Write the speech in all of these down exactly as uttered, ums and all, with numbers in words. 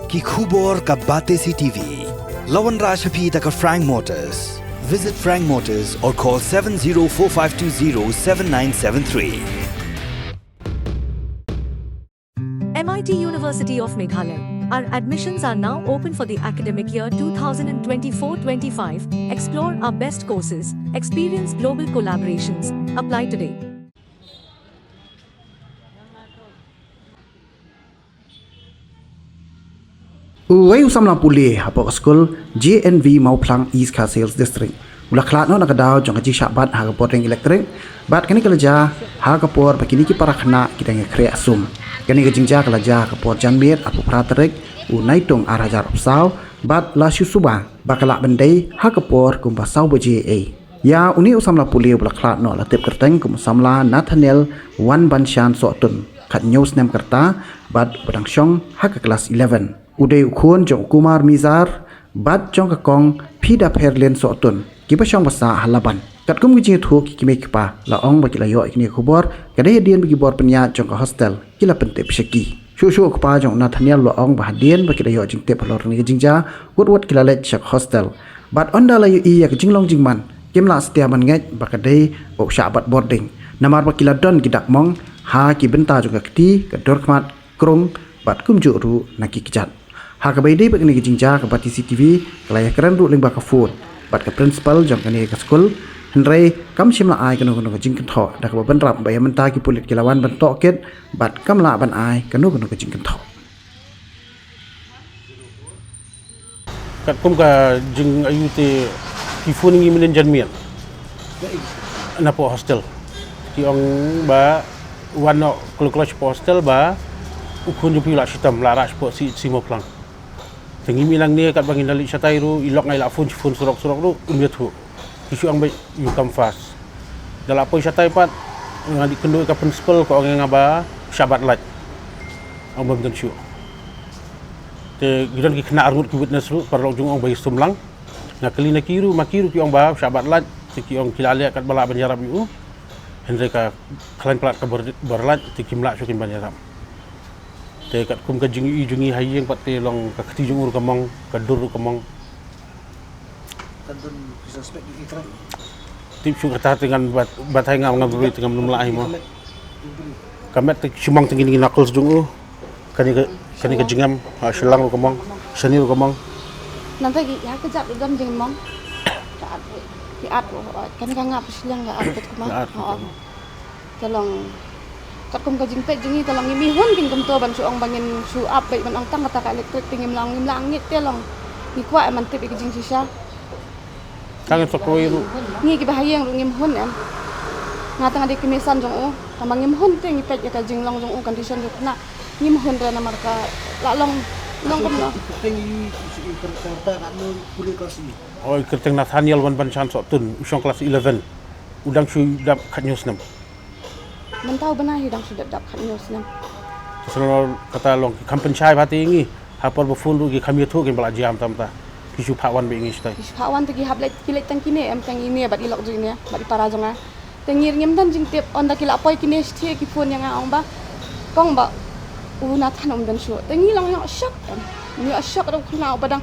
Ki khubor ka Batesi T V. La wanrah sha phi da ka Frank Motors. Visit Frank Motors or call seven zero four five two zero seven nine seven three. M I T University of Meghalaya. Our admissions are now open for the academic year two thousand twenty-four twenty-five. Explore our best courses, experience global collaborations. Apply today. Uwei u samla pule hapoh ka skul J N V Mawphlang, East Khasi Hills District, u la khlad noh na ka daw jong ka jingshah bat ha ka bording elektrik, bad kane ka la jia ha ka por ba kine ki para khynnah ki dang ïakhreh sum. Kane ka jingjia ka la jia ha ka por janmiet, arphew phra tarik u Naitung ar hajar arphew saw, bad la shu suba ba ka lah ban dei ha ka por kumba saw baje ei. Ïa une u samla pule uba la khlad noh la tip kyrteng kum u samla Nathaniel Wanbanshan Sohtun, khathynñiew snem ka rta, bad uba dang shong ha ka klas eleven. U dei u khun jong u Kumar Mizar bad jong ka kong Phidapherlin Sohtun, kiba shong basa ha Laban. Katkum ki jingïathuh ki kmie ki kpa, la ong ba ki la ïoh ïa kane ka khubor ka dei hadien ba ki bor pynïaid jong ka hostel ki la pyntip sha ki. Shuh shuh u kpa jong u Nathaniel u la ong ba hadien ba ki la ïoh jingtip halor kane ka jingjia, wut wut ki la leit sha ka hostel. Bad ynda la ïohi ïa ka jinglong jingman, kim lah satia ban ngeit ba ka dei ba u shah bat bording, namar ba ki la don ki dak mong ha ki bynta jong ka kti, ka dur khmat, krung, bad kumjuh ruh na ki kjat. Ha kaba ïadei bad kane ka jingjia, ka Batesi T V ka la ïakren ruh lyngba ka phone bad ka principal jong kane ka skul, hynrei kam shym la ai kano kano ka jingkynthoh, da kaba bynrap ba ïa mynta ki pulit ki la wan ban tohkit bad kam lah ban ai kano kano ka jingkynthoh. Katkum ka jingaïu te, ki phone ïa ngi mynhynnin janmiet napoh hostel. Ki ong ba wan noh kloi kloi shapoh hostel ba u khun jong phi u la shitom, la rah shapoh C H C Mawphlang. Te ngi mih nangne, katba ngin da leit shatai ruh, i lok nga i la phone, phone surok surok ruh um ïathuh. Ki shu ong ba u come fast. Da la poi shatai pat, nga dei kynduh ïa ka principal, ka ong ïa nga ba u shah bat light, ong bym don shuh. Te ki don ki khynnah arngut ki witness ruh, paralok jong u ong ba ïa sum lang. Nga kylli na ki ruh, ma ki ruh ki ong ba u shah bat light. Te ki ong ki la leh katba lah ban ïarap ïa u, hynrei ka khlaiñ palat ka bor, bor light, te kim lah shuh kin ban ïarap. Te katkum ka jingïohi jong ngi ha ïing pat te long ka kti jong u ruh ka mong, ka dur ruh ka mong. Tip shuh kata te ngan bat, batai nga ngan bri te ngam lum lah hi mo. Ka met te shimong te ngi ngi knuckles jong u. Kane ka, kane ka jingem, ha, shillang ruh ka mong, shani ruh ka mong. Nangta ki ha ka jat ruh don jingmong. Ka at ruh, ki at ruh, kane ka ngap shillang ka at kat kumne. Ka at kat kumne. Te long katkum ka jingpeit jong ngi, te long ngi mih hun kin kumto ban shu ong ba ngin shu ap beit ban ong tang kata ka elektrik te ngim lah, ngim lah ngeit te long. Ngi kwah em ban tip ïa ka jingshisha. Tang ïa ka kloi ruh. Ngi kiba ha ïing ruh ngim hun em. Nga tang dei kmie san jong u. Tang ba ngim hun te ngi peit ïa ka jinglong jong u, condition jong u kane. Ngim hun re namar ka la long, long kumno. Kyrteng i, i, i, kyrteng ta ka no pule ka si. Oi, kyrteng Nathaniel Wanbanshan Sohtun, u shong klas eleven. U dang shu dap khathynñiew snem. Mynta u bnai hi dang shu dap dap khathynñiew snem. Te sngewlor kata long ki kham pynshai bha te ïa ngi. Ha por ba phone ruh ki kham ïathuh kin ba la jia mynta mynta. Ki shu phah wan beit ïa ngi shatai. Ki shu phah wan te ki hap leit, ki leit tang kine em, tang ine bad i lok jong ine bad i para jong nga. Te ngi ngim don jingtip, ynda ki la poi kine shathie ki phone ïa nga ong ba, kong ba u Nathan um don shuh. Te ngi long ïoh shock em. Ngi ïoh shock ruh khynnah ba dang,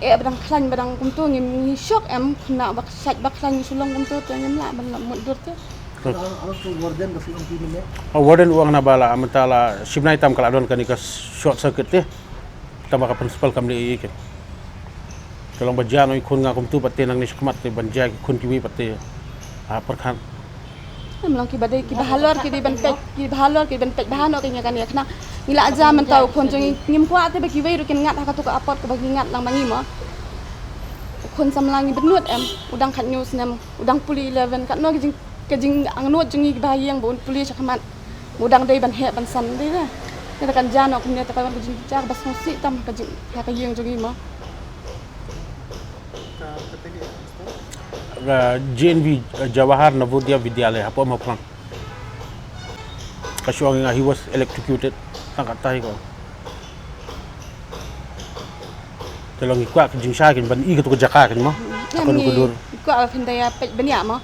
eh, ba dang khlaiñ ba dang kumto, ngi, ngi shock em, khynnah ba shait ba khlaiñ shu long kumto, te ngim lah ban lah mutdur te. Ka, ka warden ka phi ong phi mynne? Ah, warden u ong na ba la mynta la shim nai tam ka la don kane ka short circuit te. Tang ba ka principal kam leh ei ei. Ka long ba jia noh i khun nga kumtu pat te nangne shakhmat te ban jia ki khun kiwei pat te. Ah, pyrkhat. Em long kiba dei kiba halor ki dei ban peit, kiba halor ki ban peit bha noh kane kane khnang. Ngi la jia mynta u khun jong ngi ngim kwah te ba kiwei ruh kin ngat ha katu ka apot kaba ngi ngat lang ma ngi mo. U khun samla ngi bynnud em, u dang khathynñiew snem, u dang pule eleven, katno ki jing, ka jingangnud jong ngi kiba ha ïing ba un pule shakhmat. Ba u dang dei ban heh ban san dei re. Ngi da kan jia noh kumne te ka long ka jingjia kaba sngewsih tam ka jing, ha ka ïing jong ngi mo. Ka, ka teng ka hostel? Ka J N V, eh, Jawahar Navodaya Vidyalaya, hapoh Mawphlang. Ka shu ong ïa nga he was electrocuted. Tang katta hi ka ong. Te long ngi kwah ka jingshai kin ban i katu ka jaka kin mo. Em, katu ka dur. Ngi kwah ba phin da ïa peit bniah mo.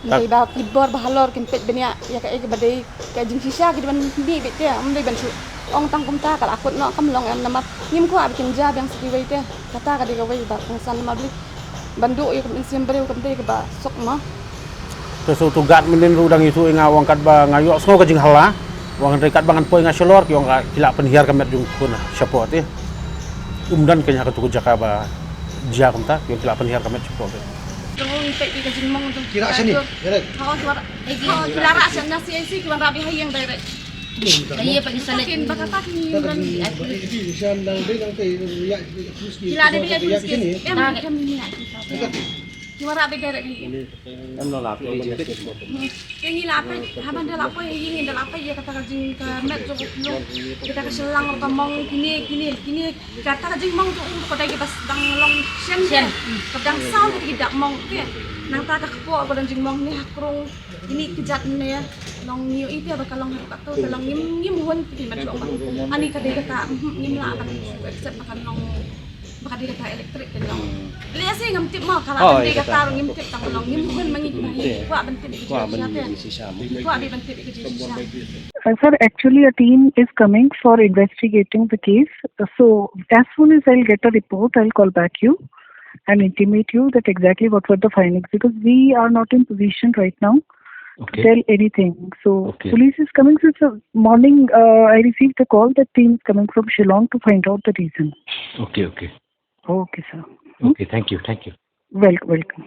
Dei ba ki bor ba halor kin peit bniah ïa kaei kaba dei ka jingshisha ki dei ban mih beit te, ym dei ban shu Ong tang kumta ka la kut noh kam long em namar ngim kwah ba kin jia biang sa kiwei te. Kata ka dei kawei ba kongsan namar balei ban duh ïa ka mynsiem briew kam dei kaba suk mo. Te sa utu guard mynnin ruh dang ïathuh ïa nga u ong katba nga ïohsngew ka jinghylla, u ong hynrei katba ngan poi nga shalor ki ong ka ki la pynhiar ka met jong u khun shapoh te. Um don kane ha katu ka jaka ba jia kumta, ki ong ki la pynhiar ka met shapoh te. Jong u ngi peit ïa ka jingmong jong ki. Ki rah shane direct. Ha, ki rah, ha, ki la rah shane na C I C, ki wanrah beit ha ïing direct. Ka ïa pat ki salet. Ba kata ki ran di at. Ki la dei beit ha police case. Em, em, em, em. Ki wanrah beit direct ha ïing. Em, no la. Te ngi la peit, haba da la poi ha ïing, da la peit ïa kata ka jing ka met jong u khlung, kata ka shyllang ka mong kine kine kine. Kata ka jingmong jong u ka dei kaba dang long shen shen. Ka dang saw kata ki dak mong te. Nangta ka kpoh ka dang jingmong ne ha krung. Ini ki jait ne long ngi ïohi te ba ka long haduh kato te long ngim, ngim hun te ki ma jong ba. Ani ka dei kata, mhm, ngim lah ban accept ba kan long ba ka dei kata electric te long. Lehse ngam tip mo ka lah ban dei kata ruh ngim tip tang long ngim hun ma ngi ki ba ngi kwah ban tip ïa ka jingshisha te. Kwah ban tip ïa ka jingshisha. Uh, sir, actually, a team is coming for investigating the case. So, as soon as I'll get a report, I'll call back you and intimate you that exactly what were the findings, because we are not in position right now to Okay. tell anything. So, Okay. police is coming. Since the morning, uh, I received the call that team is coming from Shillong to find out the reason. Okay, okay. Okay, sir. Hmm? Okay, thank you, thank you. Wel-, welcome.